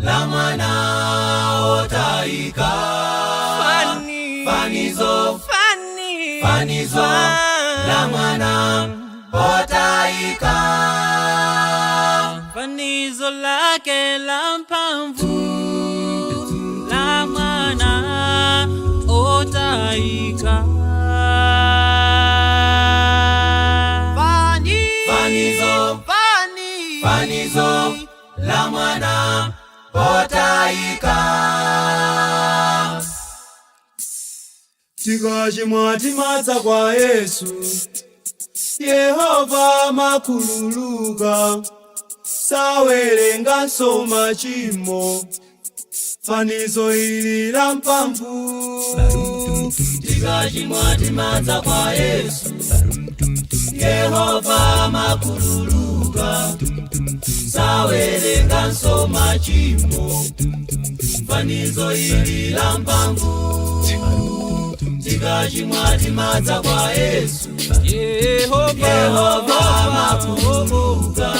la mwana otayika. Fanizo, fanizo la mwana otayika. Fanizo lake la mphamvu la mwana otayika. Fanizo, fanizo la mwana otayika. Tikachimwa timadza kwa Yesu, Yehova amakhululuka, sawerenganso machimo. Fanizo ili la mphamvu. Tikachimwa timadza kwa Yesu, Yehova amakhululuka, sawerenganso machimo. Fanizo ili la mphamvu. Tikachimwa timadza kwa Yesu, Yehova Yehova amakhululuka.